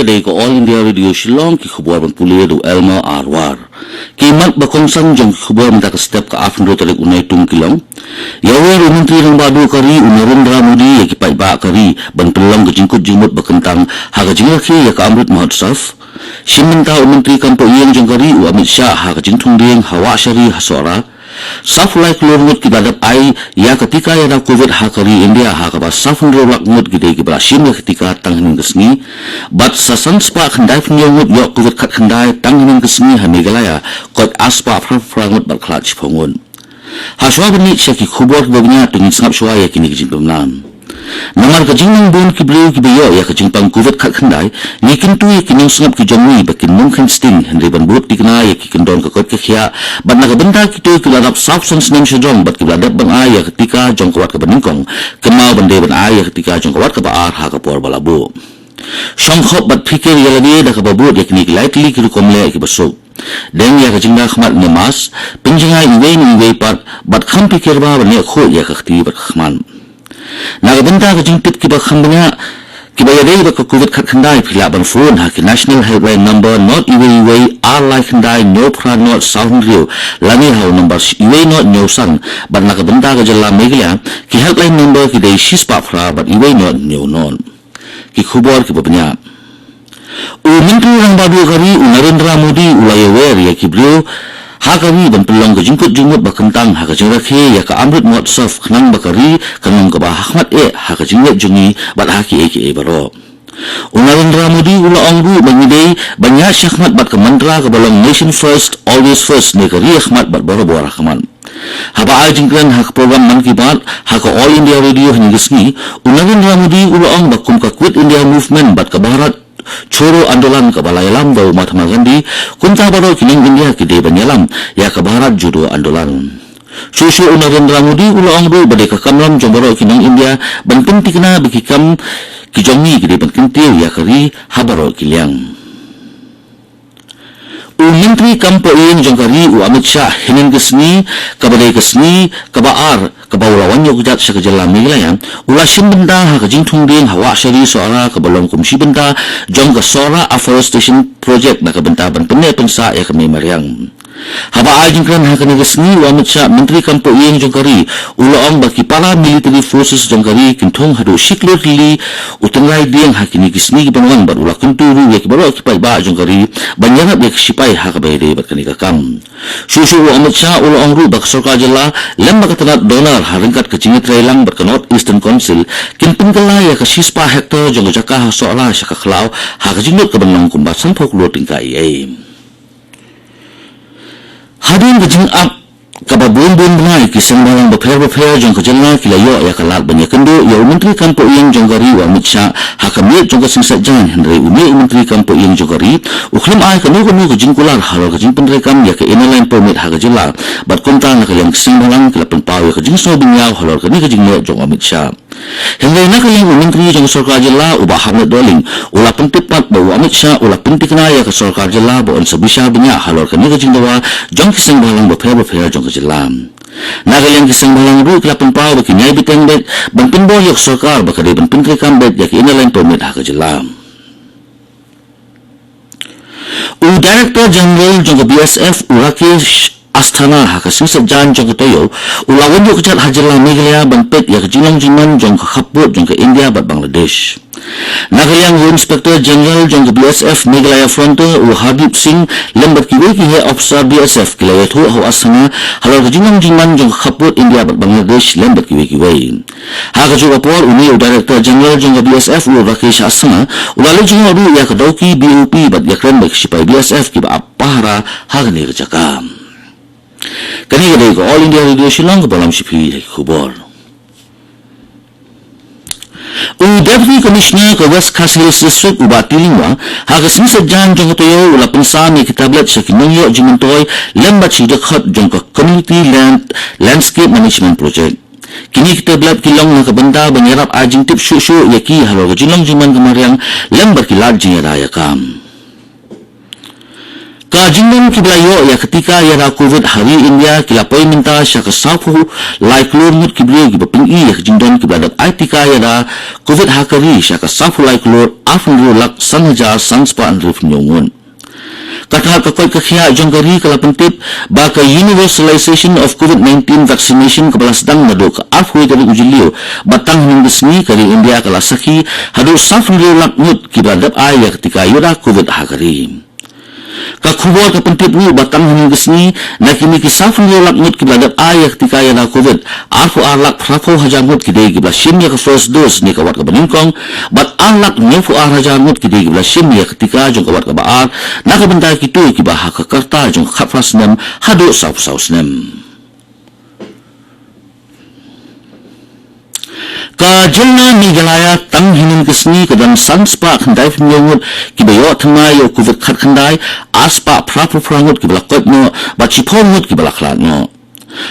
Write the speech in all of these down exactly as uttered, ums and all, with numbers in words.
Te ka All India Radio Shillong, ki khubor ban pule da u Elmer Arwar. Ki mat ba kongsan jong ki khubor mynta ka step ka arphew tarik u Naitung ki long: Ïawer u Myntri Rangbah Duh ka ri u Narendra Modi ïa ki paidbah ka ri ban pynlong ka jingkut jingmut ba kyntang ha ka jingrakhe ïa ka Amrit Mahotsav. Shim bynta u Myntri Kam Pohïing jong ka ri u Amit Shah ha ka jingthung dieng ha Wahshari ha Sohra. Saw phew lai klur ngut ki ba la dep ai ïa ka tika ïada Covid ha ka ri India, ha kaba saw phew hynriew lak ngut ki dei kiba la shim ïa ka tika tang hynnin ka sngi. Bad sa san spah khyndai phew hynñiew ngut ïoh Covid khatkhyndai tang hynnin ka sngi ha Meghalaya, koit ar spah phra phew phra ngut bad khlad shiphew ngut. Ha shuwa ban leit sha ki khubor kiba bniah, to ngin sngap shuwa ïa kine ki jingpynbna. Namar ka jingnang bun ki briew kiba ïoh ïa ka jingpang Covid khatkhyndai, ngi kyntu ïa ki nongsngap ki jong ngi ba kin nym kheiñ sting, hynrei ban bud thikna ïa ki kyndon ka koit ka khiah, bad na ka bynta kito kiba la dap saw san snem shajrong bad kiba la dep ban ai ïa ka tika jong ka wat kaba nyngkong, kynmaw ban dei ban ai ïa ka tika jong ka wat kaba ar ha ka por ba la buh. Shongkhop bad phikir ïa lade da kaba bud ïa kine ki lai tylli ki rukom leh kiba suk. Deng ïa ka jingda khmat ne mask, pynjngai iwei na iwei pat, bad kham pyrkhat ba ban leh khuid ïa ka kti bad ka khmat. Na ka bynta ka jingtip kiba kham bniah, kiba ïadei bad ka Covid khatkhyndai, phi lah ban phone ha ki National Helpline Number not iwei iwei ar lai khyndai hynñiew phra not saw hynriew, lane ha u number iwei not hynñiew san, bad na ka bynta ka jylla Meghalaya, ki helpline number ki dei shispah phra bad iwei not hynñiew not. Ki khubor kiba bniah. U Myntri Rangbah Duh ka ri u Narendra Modi u la ïawer ïa ki briew ha ka ri ban pynlong ka jingkut jingmut ba kyntang ha ka jingrakhe ïa ka Amrit Mahotsav, khnang ba ka ri kan long kaba hakhmat eh ha ka jingïeit jong ngi bad ha kiei kiei baroh. U Narendra Modi u la ong ruh ba ngi dei ban ïaid shakhmat bad ka mantra kaba long Nation First, Always First, ne ka ri hakhmat bad barabor hakhmat. Haba ai jingkren ha ka program Mann Ki Baat ha ka All India Radio hynne ka sngi, u Narendra Modi u la ong ba kum ka Quit India Movement bad ka Bharat Chhoro Andolan kaba la ïalam da u Mahatma Gandhi, kumta baroh ki nong India ki dei ban ïalam ïa ka Bharat Jodo Andolan. Shuh shuh u Narendra Modi u la ong ruh ba dei ka kamram jong baroh ki nong India ban pynthikna ba ki kam ki jong ngi ki dei ban kyntiew ïa ka ri ha baroh ki liang. U Myntri Kam Pohïing jong ka ri u Amit Shah hynnin ka sngi, kaba dei ka sngi kaba ar kaba u la wan ïoh kjat sha ka jylla Meghalaya, u la shim bynta ha ka jingthung dieng ha Wahshari Sohra kaba long kum shi bynta jong ka Sohra Afforestation Project na ka bynta ban pynneh pynsah ïa ka mei mariang. Haba ai jingkren ha kane ka sngi, u Amit Shah, Myntri Kam Pohïing jong ka ri, u la ong ba ki paramilitary forces jong ka ri kin thung haduh shi klur tylli u tynrai dieng ha kine ki sngi kiban wan, bad u la kyntu ruh ïa ki baroh ki paidbah jong ka ri ban ïarap ïa ki shipai ha kaba ïadei bad kane ka kam. Shuh shuh u Amit Shah u la ong ruh ba ka sorkar jylla lem bad ka tnat DoNER ha ryngkat ka jingïatreilang bad ka North Eastern Council kin pynkylla ïa ka shispah hektar jong ka jaka ha Sohra sha ka khlaw ha ka jinglut kaban long kumba sanphew klur tyngka eiei. Hadien ka jingap kaba bun bun bnai, ki seng bhalang bapher bapher jong ka jylla ki la ïoh ïa ka lad ban ïakynduh ïa u Myntri Kam Pohïing jong ka ri u Amit Shah ha ka miet jong ka sngi Saitjaiñ, hynrei une u Myntri Kam Pohïing jong ka ri u khlem ai kano kano ka jingkular halor ka jingpyntreikam ïa ka Inner Line Permit ha ka jylla, bad kumta na ka liang ki seng bhalang ki la pynpaw ïa ka jingsngew bynñiaw halor kane ka jingleh jong u Amit Shah. Hynrei na ka liang u Myntri jong ka sorkar jylla u Bah Hamlet Dohling u la pyntip pat ba u Amit Shah u la pynthikna ïa ka sorkar jylla ba un sa bishar bniah halor kane ka jingdawa jong ki seng bhalang bapher bapher jong ka jylla. Na ka liang ki seng bhalang ruh ki la pynpaw ba kin ïai bteng beit ban pynbor ïa ka sorkar ba ka dei ban pyntreikam beit ïa ka Inner Line Permit ha ka jylla. U Director General jong ka B S F u Rakesh Asthana ha ka sngi Saitjaiñ jong ka taïew u la wan ïoh kjat ha jylla Meghalaya ban peit ïa ka jinglong jingman jong ka khappud jong ka India bad Bangladesh. Na ka liang u Inspector General jong ka B S F Meghalaya Frontier u Hardeep Singh lem bad kiwei ki heh officer B S F ki la ïathuh ha u Asthana halor ka jinglong jingman jong ka khappud India bad Bangladesh lem bad kiwei kiwei. Ha kajuh ka por, une u Director General jong ka B S F u Rakesh Asthana u la leit jngoh ruh ïa ka dawki B O P bad ïakren bad ki shipai B S F kiba ap pahara ha kane ka jaka. Kane ka dei ka All India Radio Shillong kaba lam sha phi ïa ki khubor. U Deputy Commissioner ka West Khasi Hills District u Bah T. Lyngba ha ka sngi Saitjaiñ jong ka taïew u la pynsam ïa ki tablet sha ki nongïoh jingmyntoi lem bad shi dkhot jong ka Community Land Landscape Management Project. Kine ki tablet ki long na ka bynta ban ïarap ai jingtip shuh shuh ïa ki halor ka jinglong jingman ka mariang lem bad ki lad jingïada ïa ka. Ka Ka jingdon kiba la ïoh ïa ka tika ïada covid ha ri India ki la poi mynta sha ka saphew lai klur ngut ki briew kiba pyni ïa ka jingdon kiba la dep ai tika ïada covid ha ka ri sha ka saphew lai klur arphew hynriew lak san hajar san spah hynriewphew hynñiew ngut. Ka tnat ka koit ka khiah jong ka ri ka la pyntip ba ka universalization of covid nineteen vaccination kaba la sdang naduh ka arphew tarik u Jylliew bad tang hynnin ka sngi ka ri India ka la sakhi haduh saphew hynriew lak ngut kiba la dep ai ïa ka tika ïada covid ha ka ri. Ka khubor ka pyntip ruh ba tang hynnin ka sngi na kine ki saphew hynriew lak ngut kiba la dep ai ïa ka tika ïada covid, arphew ar lak phraphew hajar ngut ki dei kiba la shim ïa ka first dose ne ka wat kaba nyngkong, bad ar lak hynñiewphew ar hajar ngut ki dei kiba la shim ïa ka tika jong ka wat kaba ar na ka bynta kito kiba ha ka rta jong ka khatphra snem haduh sawphew saw snem. Ka jylla Meghalaya tang hynnin ka sngi ka don san spah khyndaiphew hynñiew ngut kiba ïoh thymmai ïa u covid khatkhyndai, ar spah phraphew phra ngut kiba la koit noh bad shiphew ngut kiba la khlad noh.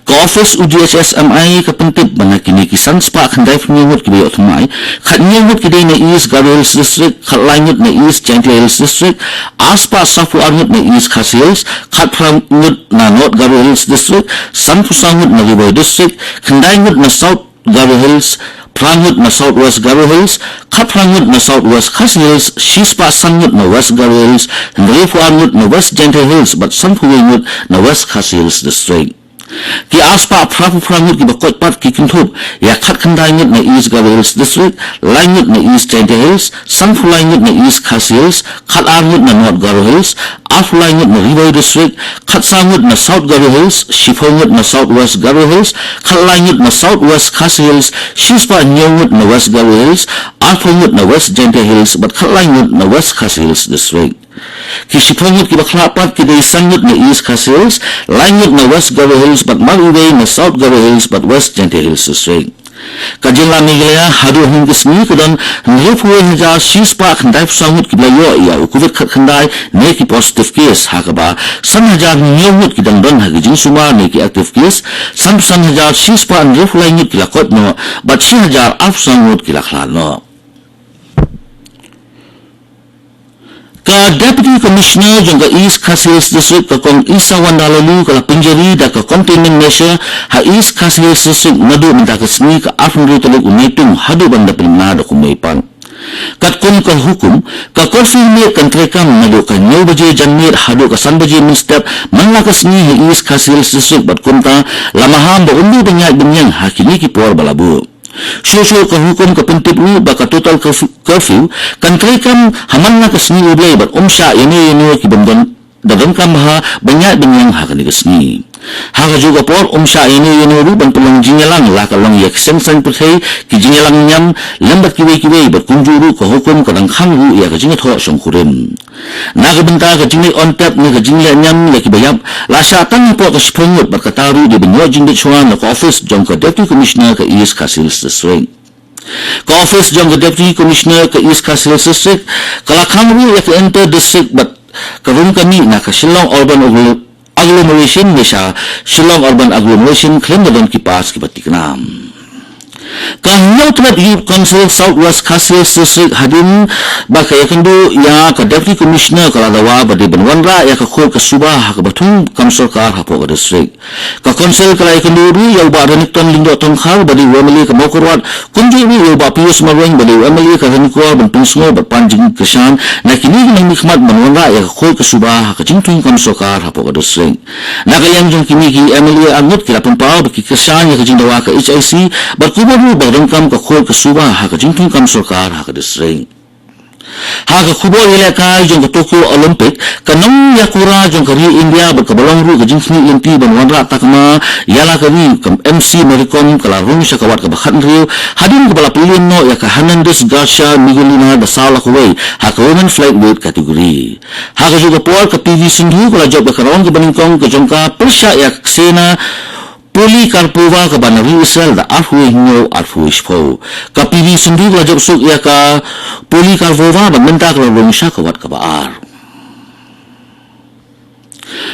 Ka office u D H S M I ka pyntip ba na kine ki san spah khyndaiphew hynñiew ngut kiba ïoh thymmai, khathynñiew ngut ki dei na East Garo Hills District, khatlai ngut na East Jaintia Hills District, ar spah sawphew ar ngut na East Khasi Hills, khatphra ngut na North Garo Hills District, sanphew saw ngut na Ri Bhoi District, khyndai ngut na South Garo Hills, phra ngut na South West Garo Hills, khatphra ngut na South West Khasi Hills, shispah san ngut na West Garo Hills, hynriewphew ar ngut na West Jaintia Hills bad sanphew wei ngut na West Khasi Hills District. Ki ar spah phraphew phra ngut kiba koit pat ki kynthup ïa khatkhyndai ngut na East Garo Hills District, lai ngut na East Jaintia Hills, sanphew lai ngut na East Khasi Hills, khatar ngut na North Garo Hills, arphew lai ngut na Ri Bhoi District, khatsaw ngut na South Garo Hills, shiphew ngut na South West Garo Hills, khatlai ngut na South West Khasi Hills, shispah hynñiew ngut na West Garo Hills, arphew ngut na West Jaintia Hills bad khatlai ngut na West Khasi Hills District. Ki shiphew ngut kiba khlad pat ki dei san ngut na East Khasi Hills, lai ngut na West Garo Hills bad mar iwei na South Garo Hills bad West Jaintia Hills District. Ka jylla Meghalaya haduh hynnin ka sngi ka don hynriewphew wei hajar shispah khyndaiphew saw ngut kiba la ïoh ïa u covid khatkhyndai ne ki positive case, ha kaba san hajar hynñiew ngut ki dang don ha ki jingsumar ne ki active case, sanphew san hajar shispah hynriewphew lai ngut ki la koit noh bad shi hajar arphew saw ngut ki la khlad noh. Ka Deputy Commissioner jong ka East Khasi Hills District, ka Kong Isawanda Laloo, ka la pynjari da ka containment measure ha East Khasi Hills District naduh mynta ka sngi ka arphew hynriew tarik u Naitung haduh ban da pynmna da kumne pat. Katkum ka hukum, ka curfew mynmiet kan treikam naduh ka hynñiew baje janmiet haduh ka san baje mynstep man la ka sngi ha East Khasi Hills District bad kumta la maham ba ym dei ban ïaid ban ïeng ha kine ki por ba la buh. Shuh shuh ka hukum ka pyntip ruh ba ka total curfew, curfew kan treikam ha man la ka sngi U Blei bad ym shah ïano ïano ki bym don da donkam bha ban ïaid ban ïeng ha kane ka sngi. Ha kajuh ka por ym shah ïano ïano ruh ban pynlong jingïalang, la ka long ïa ki seng saiñ pyrthei, ki jingïalang niam lem bad kiwei kiwei, bad kumjuh ruh ka hukum ka dang khang ruh ïa ka jingïathoh shongkurim. Na ka bynta ka jingleit on tap ne ka jingleh niam ïa kiba ïap, la shah tang hapoh ka shiphew ngut bad kata ruh dei ban ïoh jingbit shuwa na ka office jong ka Deputy Commissioner ka East Khasi Hills District. Ka office jong ka Deputy Commissioner ka East Khasi Hills District ka la khang ruh ïa ka Inter District bad ka rung kane na ka Shillong Urban Aglo-, Agglomeration ne sha Shillong Urban Agglomeration khlem da don ki pass kiba thikna. Ka Hynñiewtrep Youth Council South West Khasi Hills District, hadien ba ka ïakynduh ïa ka Deputy Commissioner, ka la dawa ba dei ban wanrah ïa ka khuid ka suba ha kaba thung kam sorkar hapoh ka district. Ka Council ka la ïakynduh ruh ïa u Bah Renikton Lyngdoh Tongkhar ba dei u M L A ka Mawkyrwat, kumjuh ruh ïa u Bah Pius Marwein ba dei u M L A ka Ranikor ban pynsngew bad pan jingkyrshan na kine ki nongmihkhmat ban wanrah ïa ka khuid ka suba ha ka jingthung kam sorkar hapoh ka district. Na ka liang jong kine ki M L A arngut ki la pynpaw ba ki kyrshan ïa ka jingdawa ka H I C bad kumno ruh ba ka donkam ka khuid ka suba ha ka jingthung kam sorkar ha ka district. Ha ka khubor ïalehkai jong ka Tokyo Olympic, ka nongïakura jong ka ri India bad kaba long ruh ka jingkhmih lynti ban wanrah takma ïa la ka ri, ka M C Mary Kom, ka la rung sha ka wat kaba khathynriew hadien kaba la pynliem noh ïa ka Hernandez Garcia Miguelina da saw la kawei ha ka women flyweight category. Ha kajuh ka por ka P V Sindhu ka la jop ïa ka rawng kaba nyngkong ka jong ka pyrshah ïa ka Ksenia Polikarpova kaba na ri Israel da arphew hynñiew arphew shiphew. Ka P V Sindhu ka la jop suk ïa ka Polikarpova bad mynta ka la rung sha ka wat kaba ar.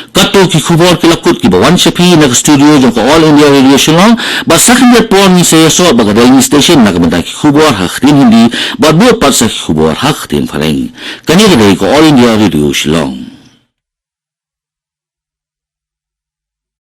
Kato ki khubor ki la kut kiba wan sha phi na ka studio jong ka All India Radio Shillong, bad sa khyndiat por ngin sa ïasnoh bad ka Delhi Station na ka bynta ki khubor ha ka ktien Hindi, bad bud pat sa ki khubor ha ka ktien Phareng. Kane ka dei ka All India Radio Shillong.